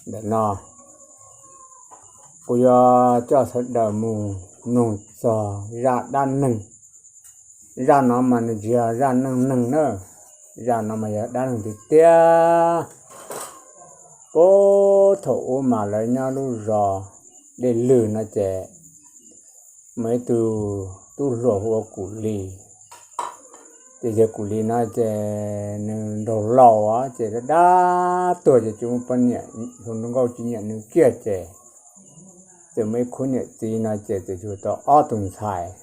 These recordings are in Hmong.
Ntawm no kuv yuav coj sawv daws mus mloog txog zaj dab neeg. Zaj no mas nws tsis yog zaj neej neeg na, zaj no mas yog dab neeg tiag tiag. Puag thaum ub mas lawv nyob lub zos Dej Lwg no ces muaj ib tug tub hluas hu ua Kum Lis. Ces yawg Kum Lis no ces nws nraug laus ces dab tuag ces tsis muaj poj niam, hluas nkauj tsis nyiam nws kiag ces txawm muaj ib khub niam txiv no ces txawm yug tau ob tug ntxhais.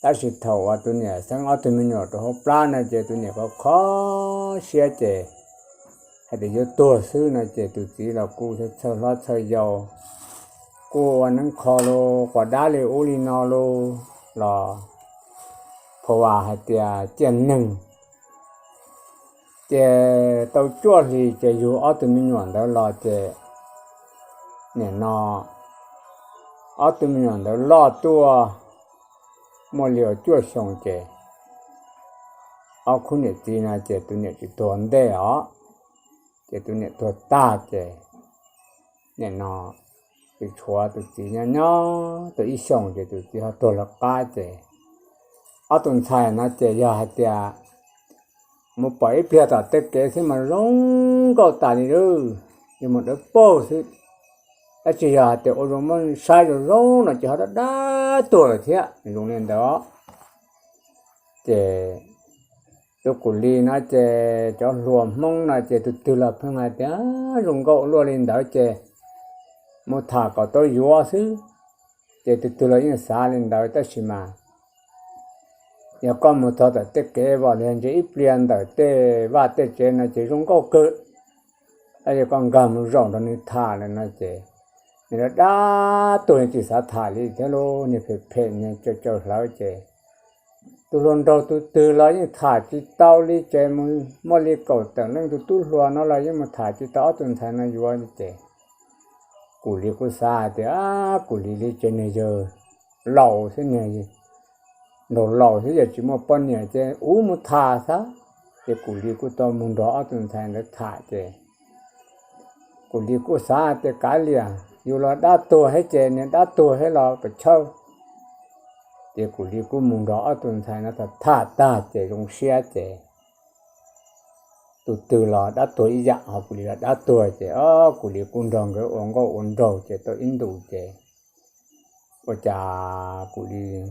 Tab sis thaum uas tus niam xeeb ob tug me nyuam rau hauv plab no ces tus niam kho kho siab ces hais tias yuav tuag xwb no ces tus txiv los kuj txhawj hlob txhawj yau, kuj ua neeb kho los quas dab li ub li no los, phau vas hais tias ciaj neeg. Ces tau cuaj hlis ces yug ob tug me nyuam ntawd los ces nim no ob tug me nyuam ntawd loj tuaj muaj li cuaj xyoos ces ob khub niam txiv no ces tus niam tsis tuag ntej os, ces tus niam tuag tag ces nim no tseem tshuav tus txiv nyob nyob tau ib xyoos ces tus txiv ho tuag lawv qab ces ob tug ntxhais no ces yog hais tias mus pom ib pliag tom tej kev xwb mas zoo nkauj tas li lawm, yog mus dawb paug xwb. Tab sis yog hais tias ua zoo muab saib zoo zoo no ces ho dab dab tuag lawm thiab, zoo li ntawd. Ces tus Kum Lis no ces cov hluas Hmoob no ces tus twg los pheej hais tias zoo nkauj luaj li ntawd ces mus tham kom tau yuav xwb. Ces tus twg los yeej xav li ntawd tab sis mas yog koj mus txog tom tej kev vam li ntse ib pliag ntawm tej vaj tej tsev no ces zoo nkauj kawg. Tab sis koj nkag mus zaum nrog nws tham lawm no ces nws dab dab tuag tsis xav tham li thiab lauj, nws phem phem nws caum caum hlawv ces tus hluas nraug tus twg los yeej tham tsis tau li ces mus muaj li kaum tawm leej tus tub hluas no los yeej mus tham tsis tau ob tug ntxhais no yuav li ces Kum Lis kuj xav hais tias Kum Lis li ces nws yawg laus xwb, nws nraug laus xwb yog tsis muaj poj niam ces ub mus tham xwb. Ces Kum Lis kuj tau mus nrog ob tug ntxhais ntawd tham ces Kum Lis kuj xav hais tias kav liam, yus los dab tuag thiab ces nws dab tuag thiab los pes chawj. Ces Kum Lis kuj mus nrog ob tug ntxhais no tham tham tag ces zoo siab ces tus twg los dab tuag ib yam, ho Kum Lis los dab tuag ces o Kum Lis kuj nrog nkawd ua nkauj ua nraug ces tau ib ntus ces ua cas Kum Lis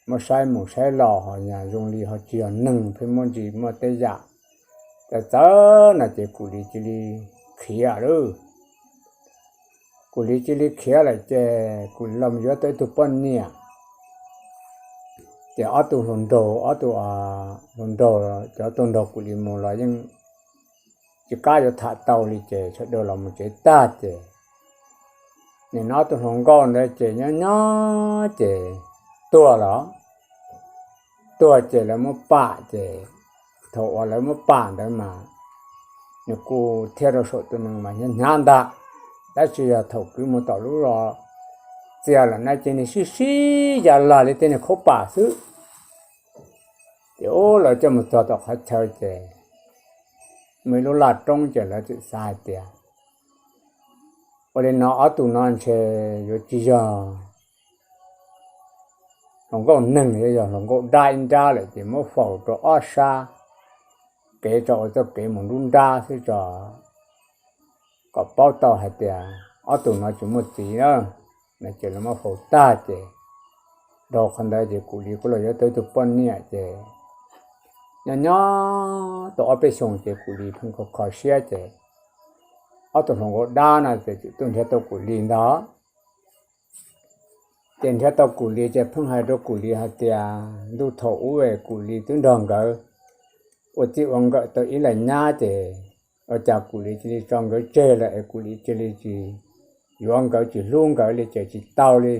muab saib mus saib los ho nyag zoo li ho tsis yog neeg, pheej muab ntsis muaj tej yam txawv txawv no ces Kum Lis cia li khiav lawm. Kum Lis cia li khiav lawm ces Kum Lis los yuav tau ib tug poj niam. Ces ob tug hluas nraug, ob tug hluas nraug, cov tuaj nrog Kum Lis mus los yeej tsis kam yuav tham tau li ces sawv daws los mus tsev tag ces nim no ob tug hluas nkauj ntawd ces nyob nyob ces tuag los tuag ces lawv muab pam ces thaum uas lawv muab pam ntawd mas nws kuj thiaj rau saum tus nees mas hnyav hnyav ntag. Tab sis yog thaum kwv mus tom lub zos txias lawm na ces nws sib sib ya lag li tej niag khaub pam xwb. Ces ub lawv coj mus txog tom qhov chaw ces muaj ib lub laj roob ces lawv txawm xav hais tias ua li no ob tug no ntshe yuav tsis yog hluas nkauj neeg, yuav yog hluas nkauj dab ib nrab lawm ces muab faus rau ob sab kev tso ua txoj kev mus nruab nrab xwb tso, kom paub tau hais tias ob tug no tsis muaj txiv na. No ces lawv muab faus tag ces dhau qhov ntawd ces Kum Lis kuj los yuav tau ib tug poj niam ces nyob nyob tau ob peb xyoos ces Kum Lis pheej kho kho siab ces ob tug hluas nkauj dab no ces txawm tuaj nrhiav tau Kum Lis ntag. Ces nrhiav tau Kum Lis ces pheej hais rau Kum Lis hais tias ntuj thaum ub es Kum Lis twb nrog nkawd ua txij ua nkawm tau ib leeg nyab ces ua cas Kum Lis cia li tso nkawd tseg lawm es Kum Lis cia li tsis yuav nkawd tsis hlub nkawd li ces tsis tau li.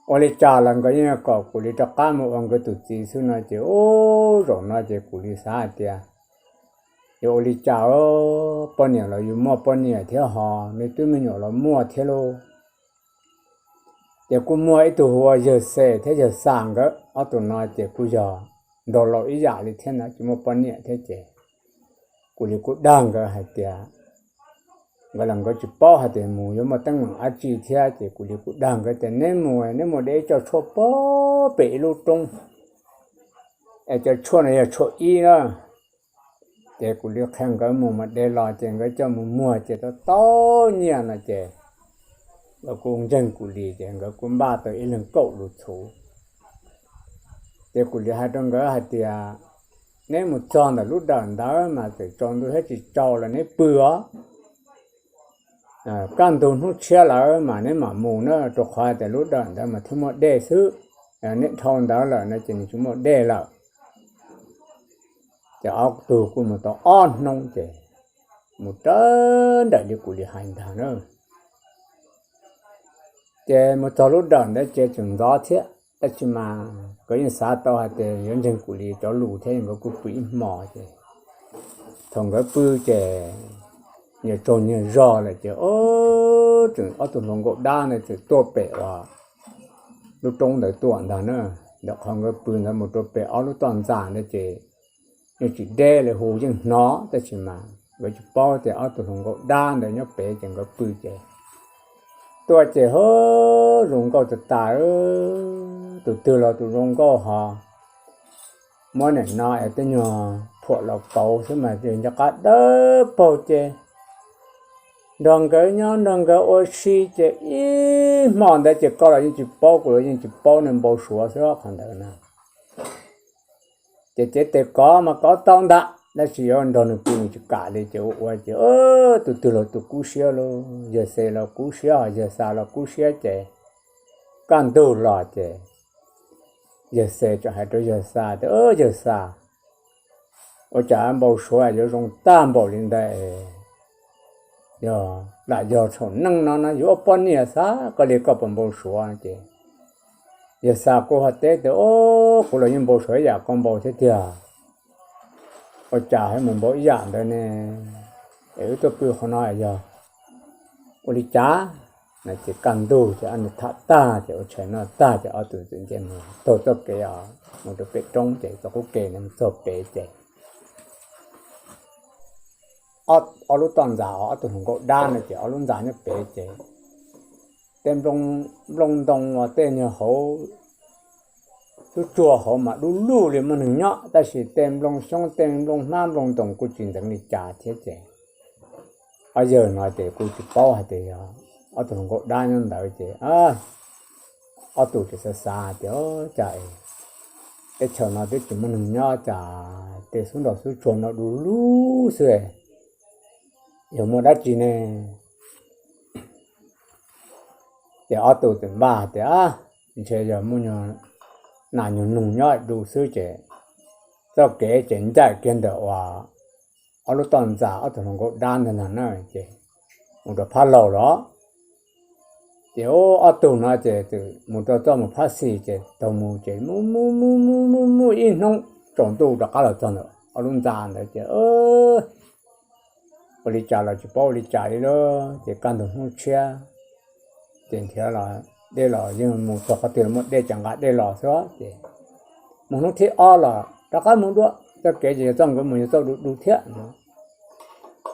Ua li cas los nkawd yeej kom Kum Lis rov qab mus ua nkawd tus txiv xwb no ces ub zaum no ces Kum Lis xav hais tias yuav ua li cas, poj niam los yus muaj poj niam thiab ho me tub me nyuam los muaj thiab lauj. Ces kuj muaj ib tug hu ua yawg Xes thiab yawg Xas nkawd ob tug no ces kuj yog nraug laus ib yam li thiab na, tsis muaj poj niam thiab ces Kum Lis kuj dag nkawd hais tias nkawd los nkawd tsis paub hais tias mus yuav muaj teeb meem dab tsi thiab. Ces kuv li kuj dag nkawd tias neb mus neb mus de ib co tshuaj pem ib lub roob, es cov tshuaj no yog tshuaj ib na. Ces kuv li qhia nkawd mus mas de los ces nkawd coj mus muag ces tau tau nyiaj no ces nkawd kuj ntseeg kuv li ces nkawd kuj npaj tau ib leeg kaum lus txhuv. Ces kuv li hais rau nkawd hais tias neb mus txog ntawm lub dawm ntawd mas txawm tsaus ntuj thiab tsis tsaus los neb pw os. Kaj ntug hnub tshiab lawm mas neb mam mus na, rau qhov tias lub dawm ntawd mas thiaj muaj dej xwb. Neb dhau ntawd lawm no ces nws tsis muaj dej lawm. Ces ob tug kuj mus tau ob hnub ces mus raws nraim li kuv li hais ntag na. Ces mus txog lub dawm ntawd ces tseem ntxov thiab, tab sis mas nkawd yeej xav tau hais tias yuav ntseeg kuv li cov lus thiab nkawd kuj pw ib hmos ces thaum nkawd pw ces nyias tsaug nyias zog lawm ces tseem ob tug hluas nkauj dab ntawd txawm tuaj pem uas lub roob ntawd tuaj ntag na. Ntawm qhov nkawd pw ntawd mus rau pem ob lub toj ntxas ntawd ces yeej tsis deb li hu yeej hnov, tab sis mas nkawd tsis paub tias ob tug hluas nkauj dab ntawd nyob pem ces nkawd pw ces tuaj ces ho zoo nkauj tas tas, tus twg los tus zoo nkauj ho muab nim no es tej nyuag phuam los kauv xwb mas nco qab dawb paug ces nrog nkawd nyob nrog nkawd ua si ces ib hmo ntawd ces koj los yeej tsis paub kuv los yeej tsis paub, nws npau suav xwb qhov ntawd na. Ces cev tes kov mas kov tau ntag, tab sis yuav nrog nws pw nws tsis kam li ces ua ua ces tus twg los tus kub siab lauj, yawg Xes los kub siab, yawg Xas los kub siab ces kaj ntug los ces yawg Xes txawm hais rau yawg Xas tias, Yawg Xas, ua cas npau suav yuav zoo tag npaum li ntawd? Yog lam yog thaum neej no no yuav ua poj niam xav koj li koj puas npau suav? Ces yawg Xas kuj ho teb tias, Kuv los yeej npau suav ib yam koj npau thiab tiag. Ua cas ho mus npau ib yam ntawd ne? Es wb tuaj pw qhov no yog ua li cas? No ces kaj ntug ces ob niag tham tag ces ua tshais noj tag ces ob tug txawm nce mus taug txoj kev os mus rau pem roob ces txoj qub kev ntawd mus txog pem ces ob lub toj ntxas os, ob tug hluas nkauj dab no ces ob lub ntxa nyob pem ces tej nplooj ntoo uas tej nyuag hauv lub tsuag hauv mas dub lug li muaj neeg nyob, tab sis tej nplooj xyoob tej nplooj hmab nplooj ntoos kuj tsis ntxeev li cas thiab ces ob yawg no ces kuj tsis paub hais tias yog ob tug hluas nkauj dab nyob ntawd ces ob tug tseem xav xav tias, Cas teb chaws no twb tsis muaj neeg nyob cas tej xub nraug xub tsuag no du lug xwb, yog muaj dab tsi ne? Ces ob tug txawm npaj tias, Ntshe yog muaj nyuag nas nyuag noog nyob du xwb ces txoj kev ces ncaim kiag ntawm uas ob lub toj ntxas ob tug hluas nkauj dab ntawd ntag na ces mus rau phab laug los. Ces ob tug no ces txawm mus rau txoj mus phab xis ces taug mus ces mus mus mus mus mus mus ib hnub tsaus ntuj rov qab los txog ntawm ob lub ntxa ntawd ces ua li cas los tsis paub ua li cas li lauj. Ces kaj ntug hnub tshiab ces nrhiav los dej los yeej mus txog qhov twg los muaj dej ces nqa dej los xwb ces mus hnub thib ob los rov qab mus dua, txoj kev ces yog txoj nkawd mus yog txoj du du thiab no.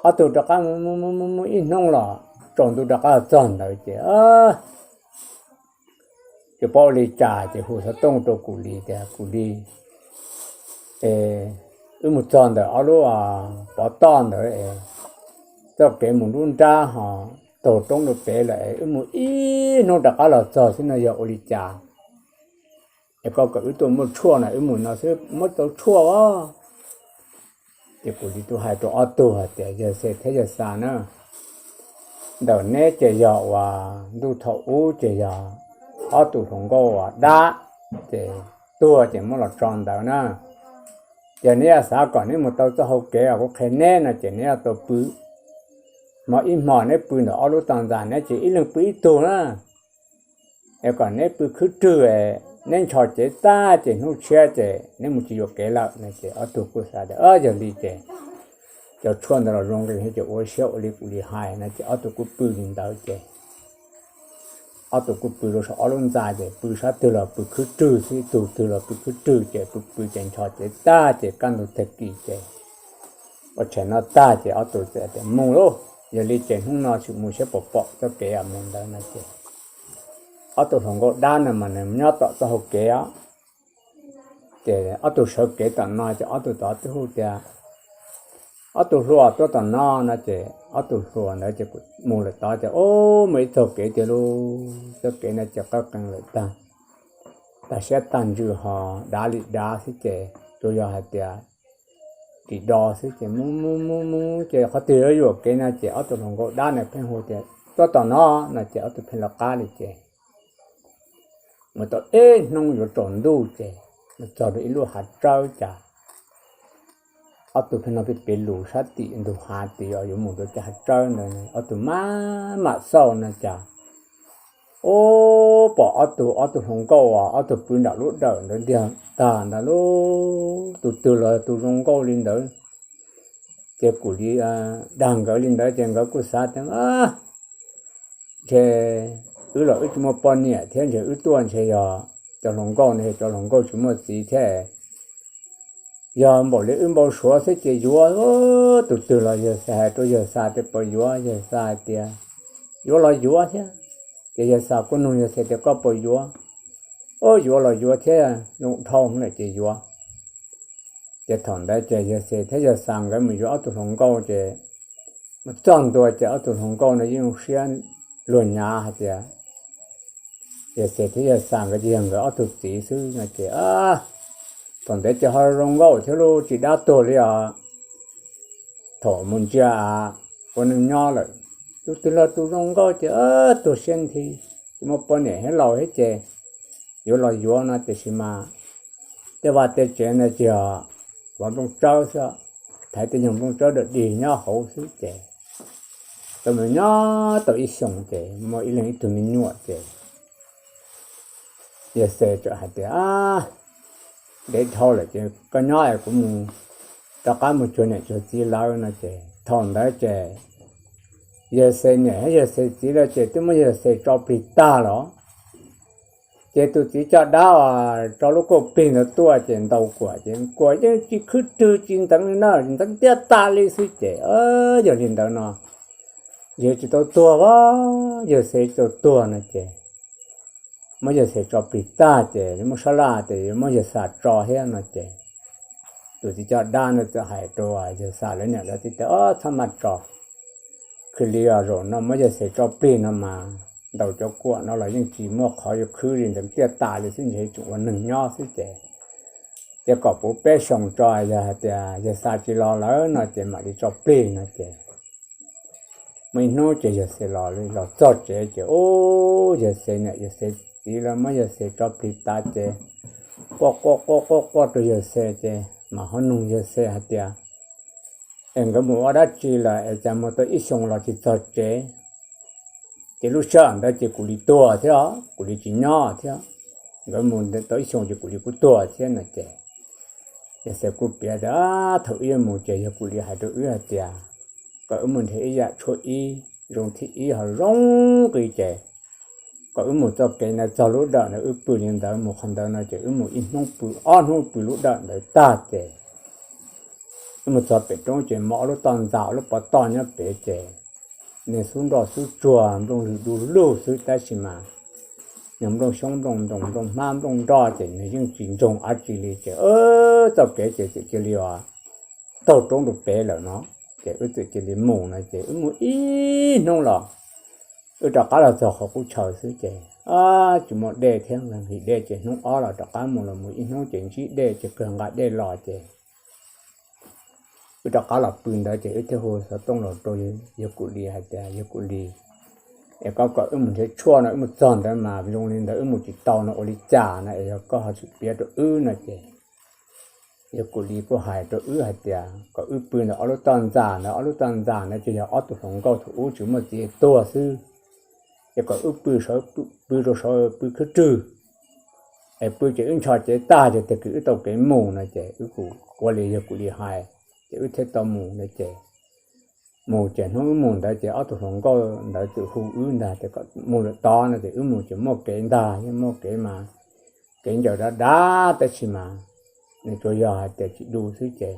Ob tug rov qab mus mus mus mus ib hnub los tsaus ntuj rov qab los txog ntawd ces tsis paub ua li cas ces hu xov tooj rau kuv li tias, Kuv li, wb mus txog ntawm ob lub pov toj ntawd es txoj kev mus lub nrab ho taug roob rau pem lawm es wb mus ib hnub rov qab los txog xwb no yog ua li cas? Es koj kom wb tuaj muaj tshuaj no wb mus no xwb muab tau tshuaj os. Ces kuv li tub hais rau ob tug hais tias, Yawg Xes thiab yawg Xas na, ntawm neb ces yog uas ntuj thaum ub ces yog ob tug hluas nkauj uas dab ces tuag ces muab los tso ntawd na. Ces neb yog xav kom neb mus tau txoj hau kev uas kuv qhia neb no ces neb yuav tau pw hmo ib hmos neb pw ntawm ob lub toj ntxas neb ces ib leeg pw ib tug na. Es kom neb pw khwb rwg, neb nchos cev tag ces hnub tshiab ces neb mus tsis yuam kev lawm no ces ob tug kuj xav tias yog li ces cov tshuaj ntawd los zoo nqi thiab ces ua siab ua li kuv li hais no ces ob tug kuj pw li ntawd ces ob tug kuj pw rau saum ob lub ntxa ces pw sab twg los pw khwb rwg xwb, ib tug twg los pw khwb rwg ces pw pw ces nchos cev tag ces kaj ntug tag kis ces ua tshais noj tag ces ob tug txawm tias mus lauj. Yog li ces hnub no tsis mus saib puas pom txoj kev mus ntawd no ces ob tug hluas nkauj dab no mas nws nyob tom txoj hau kev os. Ces ob tug sawv kev tom no ces ob tug tod twb hu tias, ob tug hluas tuaj tom no no ces ob tug hluas ntawd ces mus lawm tod ces ub, muaj ib txoj kev tiag lauj, txoj kev no ces qab qees lawm tag, tag siab tag ntsws ho dav li dav xwb ces tsuas yog hais tias ris do xwb ces mus mus mus mus ces qhov twg yuav yuam kev no ces ob tug hluas nkauj dab no pheej hu tias tuaj tom no no ces ob tug pheej lawv qab li ces mus tau ib hnub yuav tsaus ntuj ces mus txog rau ib lub hav tsawb cas ob tug pheej noj peb pem lus sab tim ntug hav tid os, yuav mus rau cov hav tsawb ntawd ob tug mam mam xauj no cas ub, pom ob tug, ob tug hluas nkauj os, ob tug pw nram lub dawm ntawd ntiag tag ntag lauj, tus twg los tus zoo nkauj li ntawd. Ces kuj li dag nkawd li ntawd ces nkawd kuj xav tias ntshe wb los wb tsis muaj poj niam thiab ntshe wb tuaj ntshe yog cov hluas nkauj no, cov hluas nkauj tsis muaj txiv thiab, yog npaum li wb npau suav xwb ces yuav. Tus twg los yawg Xais hais rau yawg Xais tias puas yuav, yawg Xais hais tias yuav los yuav thiab. Ces yawg Xais kuj nug yawg Xais tias koj puas yuav? Ub, yuav los yuav thiab, zoo dhau lawm ces yuav. Ces thaum ntawd ces yawg Xais thiab yawg Xais nkawd mus yuav ob tug hluas nkauj ces mus txog ntua ces ob tug hluas nkauj no yeej siab luag nyav hais tias yawg Xais thiab yawg Xais nkawd ces yog nkawd ob tug txiv xwb no ces thaum ntawd ces ho zoo nkauj thiab lauj, tsis dab tuag li os. Thaum mus ntsia ua neej nyob lawm, tus twg los tus zoo nkauj ces tuag siab nthi, tsis muaj poj niam thiab laus thiab ces yuav los yuav no tiam sis mas tej vaj tej tsev ntawd ces yog vov nplooj tsawb xwb, thaiv tej nyuag nplooj tsawb dawm dig nyob hauv xwb ces tau mus nyob tau ib xyoos ces muaj ib leeg ib tug me nyuam ces yawg Xais txawm hais tias ntev dhau lawm ces koj nyob es kuv mus rov qab mus cuag niam cuag txiv lawm no ces thaum ntawd ces yawg Xais niam thiab yawg Xais txiv lawv ces twb muab yawg Xais tso plig tag los. Ces tus txiv coj dab tso lub kauj plig ntawd tuaj ces ntaus kuam ces kuam yeej tsis khwb rwg tsis ntxeev li na, ntxeev tiaj tas li xwb ces yog li ntawd no yawg tsis tau tuag a, yawg Xais tsis tau tuag no ces muab yawg Xais tso plig tag ces muab sab laj tias yuav muab yawg Xais tso thiab no ces tus txiv coj dab ntawd txawm hais rau yawg Xais lawv niam lawv txiv tias txhob maj tso, khwv li os, zaum no muab yawg Xais tso plig no mas ntaus cov kuam no los yeej tsis muaj qhov yuav khwb li, ntxeev tiaj tas li xwb, ntshe tseem ua neeg nyob xwb ces, ces kom puv peb xyoos tso, yog hais tias yawg Xais tsis los lawm no ces mam li tso plig no ces muaj ib hnub ces yawg Xais los, los txog tsev ces ub, yawg Xais niam yawg Xais txiv lawv muab yawg Xais tso plig tas ces quaj quaj quaj quaj quaj rau yawg Xais ces mam ho nug yawg Xais hais tias es nkawd mus ua dab tsi lawm es cas mus tau ib xyoos los tsis txog tsev? Ces lub sij hawm ntawd ces kuv li tuag thiab, kuv li tsis nyob thiab, nkawd mus tau ib xyoos ces kuv li kuj tuag thiab no ces yawg Xais kuj piav tias thaum wb mus ces yawg kuj li hais rau wb hais tias kom wb mus nrhiav ib yam tshuaj ib zoo thib ib ho zoo nqi ces kom wb mus txoj kev ntawd txog lub dawm ntawd wb pw li ntawd, mus qhov ntawd no ces wb mus ib hnub pw ob hnub pw lub dawm ntawd tag ces wb mus txog pem roob ces muaj ob lub toj ntxas, ob lub pov toj nyob pem ces niag xub nroj xub tsuag nplooj lwg du lug xwb tab sis mas nws nplooj xyoob nplooj ntoos nplooj hmab nplooj nroj ces nws yeej tsis ntsoog dab tsi li ces txoj kev ces txawm cia li taug roob rau pem lawm no ces wb txawm cia li mus no ces wb mus ib hnub los wb rov qab los txog qhov qub chaw xwb ces tsis muaj dej thiab, nqhis dej ces hnub ob los rov qab mus los mus ib hnub ces ntsib dej ces kawg nqa dej los ces wb rov qab los pw ntawd ces wb thiaj hu xov tooj los rau yawg Kuj Lis hais tias yawg Kuj Lis, es koj kom wb mus nrhiav tshuaj no wb mus txog ntawd mas zoo li ntawd wb mus tsis tau no ua li cas no es yog koj ho tsis piav rau wb no ces yawg Kuj Lis kuj hais rau wb hais tias kom wb pw ntawm ob lub toj ntxas ntawd, ob lub toj ntxas ntawd ces yog ob tug hluas nkauj thaum ub tsis muaj txiv tuag xwb, ces kom wb pw saum, pw rau saud pw khwb rwg es pw ces wb ncho cev tag ces tag kis wb tau kev mus no ces wb kuj ua li yawg Kuj Lis hais ces wb thiaj tau mus no ces mus ces hnub wb mus ntawd ces ob tug hluas nkauj ntawd txawm hu wb ntag tias kom mus lawm tod no ces wb mus ces muaj kev ntag, yeej muaj kev mas kev ncaws dav dav tab sis mas nws tsuas yog hais tias tsis du xwb ces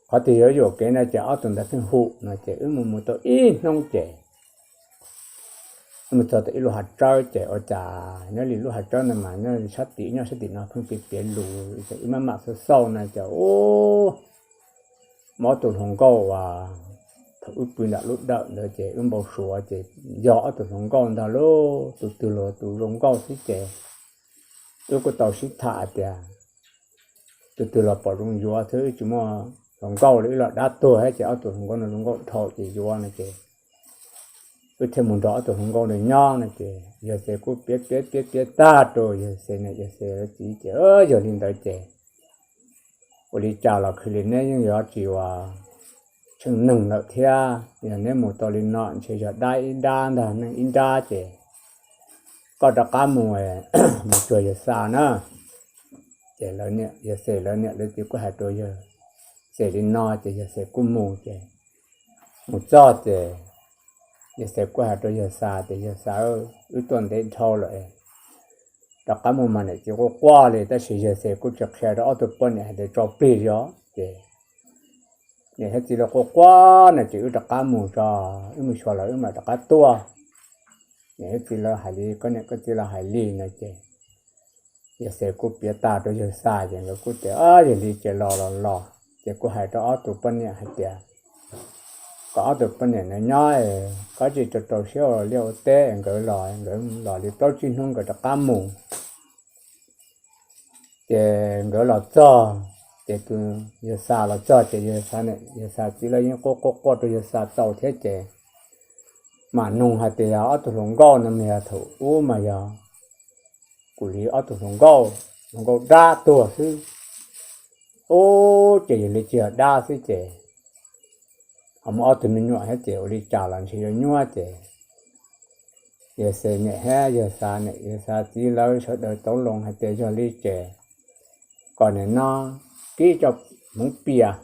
qhov twg yuav yuam kev no ces ob tug ntawd pheej hu no ces wb mus mus tau ib hnub ces mus txog tau ib lub hav tsawb ces ua cas nyob li lub hav tsawb ntawd mas nyob sab tim, nyob sab tim no pheej piav piav lus ces wb maj mam xauj xauj no ces ub, muaj ob tug hluas nkauj uas thaum wb pw nram lub dawm ntawd ces wb npau suav ces yog ob tug hluas nkauj ntag lauj, tus twg los tus zoo nkauj xwb ces wb kuj tau sib tham hais tias tus twg los pom zoo yuav xwb, tsis muaj hluas nkauj li, wb los dab tuag thiab ces ob tug hluas nkauj no zoo nkauj dhau ces yuav no ces wb thiaj mus nrog ob tug hluas nkauj ntawd nyob no ces yawg Xes kuj piav piav piav piav tag rau yawg Xes niam yawg Xes lawv txiv ces, yog li ntawd ces ua li cas los khwv li neb yeej yuav tsis ua tsheej neeg lawm thiab, yog neb mus tau li no ntshe yog dab ib nrab ntag neeg ib nrab ces koj rov qab mus, mus cuag yawg Xas na. Ces yawg Xes lawv niam lawv txiv kuj hais rau yawg Xes li no ces yawg Xes kuj mus ces mus txog ces yawg Xes kuj hais rau yawg Xas tias, Yawg Xas, wb tuaj ntev dhau lawm, rov qab mus mas niam txiv quaj quaj li, tab sis yawg Xes kuj tsis qhia rau ob tug poj niam hais tias tso plig os. Ces niam thiab txiv lawv quaj quaj no ces wb rov qab mus tso, wb mus xyuas lawv wb mam rov qab tuaj. Niam thiab txiv lawv hais li, koj niam koj txiv lawv hais li no ces yawg Xes kuj piav tas rau yawg Xas ces nkawd kuj tias, Yog li ces los los los. Ces kuj hais rau ob tug poj niam hais tias kom ob tug poj niam no nyob, koj tsis rau rau siab ua liaj ua teb, nkawd los, nkawd los li plaub tsib hnub nkawd rov qab mus. Ces nkawd los txog, ces tus yawg Xas los txog ces yawg Xas, yawg Xas txiv lawv yeej quaj quaj quaj rau yawg Xas tau thiab ces mam nug hais tias yog ob tug hluas nkauj no mas yog thaum ub mas yog kuv li ob tug hluas nkauj, hluas nkauj dab tuag xwb. Ub, ces yog li tsis yog dab xwb ces ho muaj ob tug me nyuam thiab ces ua li cas los ntshe yuav nyuaj ces yawg Xes niam thiab yawg Xas niam yawg Xas txiv lawv sawv daws tau loo hais tias yog li ces kom nim no kib cov hmoov pias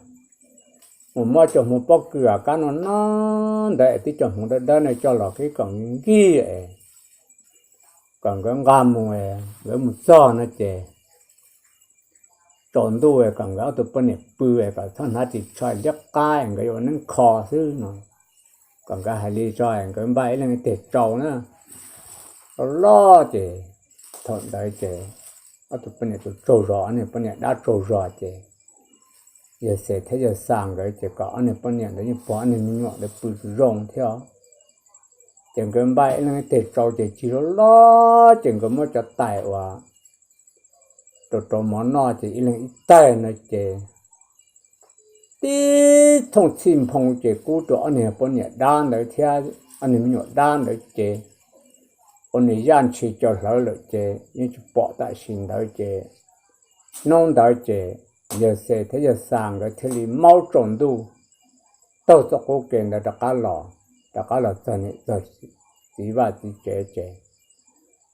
mus muab cov hmoov pob kws kab no no ntawd es tib cov hmoov dawb dawb no coj los kib kom nkig es kom nkawd nqa mus, nkawd mus txog no ces tsaus ntuj kom nkawd ob tug poj niam pw es kom txhob hnav ris tsho liab qab es nkawd yuav ua neeb kho xwb no. Kom nkawd hais li tso es nkawd npaj ib leeg ib teg tsau na. Loj loj ces thaum ntawd ces ob tug poj niam tus tsaug zog, ob niag poj niam dab tsaug zog ces yawg Xes thiab yawg Xas nkawd ces kom ob niag poj niam ntawd yeej pog ob niag me nyuam ntawd pw zoo thiab. Ces nkawd npaj ib leeg ib teg tsau ces tsis loj loj ces nkawd muab cov tais uas rau rau mov noj ces ib leeg ib teg no ces tib thooj txhij nphoo ces kub rau ob niag poj niam dab ntawd thiab ob niag me nyuam dab ntawd ces ua nws yaj ntshis cau hlawv lawm ces yeej tsis pom. Tam sim ntawd ces hnub ntawd ces yawg Xes thiab yawg Xas nkawd thiaj li maub tsaus ntuj taug txoj qub ke ntawd rov qab los, rov qab los txog niam txog txiv vaj txiv tsev ces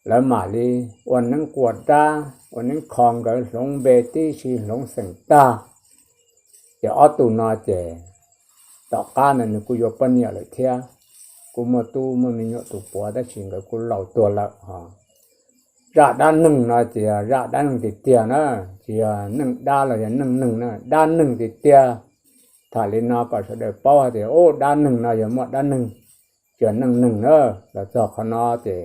lawv mam li ua neeb quas dab, ua neeb kho nkawd hloov npe tib si hloov xeem tag. Ces ob tug no ces tom qab ntawd nws kuj yuav poj niam lawm thiab, kuj muaj tub muaj me nyuam tus puav tab sis nkawd kuj laus tuag lawm ho. Zaj dab neeg no ces yog zaj dab neeg tiag tiag na, tsis yog neeg dab los yog neej neeg na, dab neeg tiag tiag. Tham li no kom sawv daws paub hais tias ub, dab neeg no yog muaj dab neeg, tsis yog neej neeg na. Los txog qhov no ces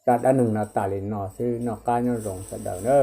zaj dab neeg no tas li no xwb, noj qab nyob zoo sawv daws na.